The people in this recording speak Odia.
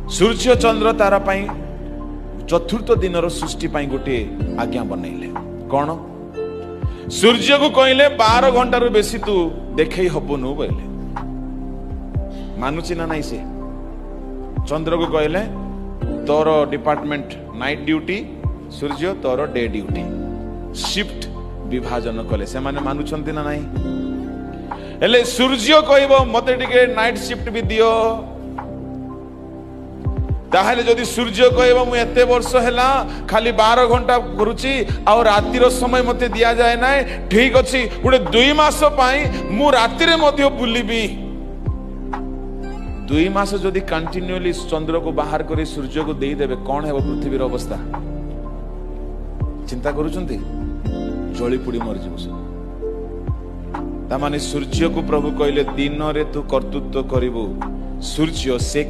ସୂର୍ଯ୍ୟ ଚନ୍ଦ୍ର ତାରା ପାଇଁ ଚତୁର୍ଥ ଦିନର ସୃଷ୍ଟି ପାଇଁ ଗୋଟିଏ ଆଜ୍ଞା ବନେଇଲେ। କଣ? ସୂର୍ଯ୍ୟକୁ କହିଲେ, 12 ଘଣ୍ଟାରୁ ବେଶୀ ତୁ ଦେଖେଇ ହବୁନୁ ବୋଇଲେ। ମାନୁଛି ନା ନାଇଁ ସେ? ଚନ୍ଦ୍ରକୁ କହିଲେ, ତୋର ଡିପାର୍ଟମେଣ୍ଟ ନାଇଟ୍ ଡ୍ୟୁଟି, ସୂର୍ଯ୍ୟ ତୋର ଡେ ଡ୍ୟୁଟି। ସିଫ୍ଟ ବିଭାଜନ କଲେ। ସେମାନେ ମାନୁଛନ୍ତି ନା ନାହିଁ? ହେଲେ ସୂର୍ଯ୍ୟ କହିବ, ମତେ ଟିକେ ନାଇଟ୍ ସିଫ୍ଟ ବି ଦିଅ। ତାହେଲେ ଯଦି ସୂର୍ଯ୍ୟ କହିବ, ମୁଁ ଏତେ ବର୍ଷ ହେଲା ଖାଲି 12 ଘଣ୍ଟା କରୁଛି ଆଉ ରାତିର ସମୟ ମତେ ଦିଆଯାଏ ନାହିଁ, ଠିକ ଅଛି, ଗୋଟେ 2 ମାସ ପାଇଁ ମୁଁ ରାତିରେ ମଧ୍ୟ ବୁଲିବି। 2 ମାସ ଯଦି କଣ୍ଟିନ୍ୟୁଲି ଚନ୍ଦ୍ରକୁ ବାହାର କରି ସୂର୍ଯ୍ୟକୁ ଦେଇଦେବେ, କଣ ହେବ ପୃଥିବୀର ଅବସ୍ଥା? ଚିନ୍ତା କରୁଛନ୍ତି? ଜଳି ପୋଡି ମରିଯିବ ସବୁ। ତାମାନେ ସୂର୍ଯ୍ୟକୁ ପ୍ରଭୁ କହିଲେ, ଦିନରେ ତୁ କର୍ତ୍ତୃତ୍ୱ କରିବୁ। ସୂର୍ଯ୍ୟ ସେ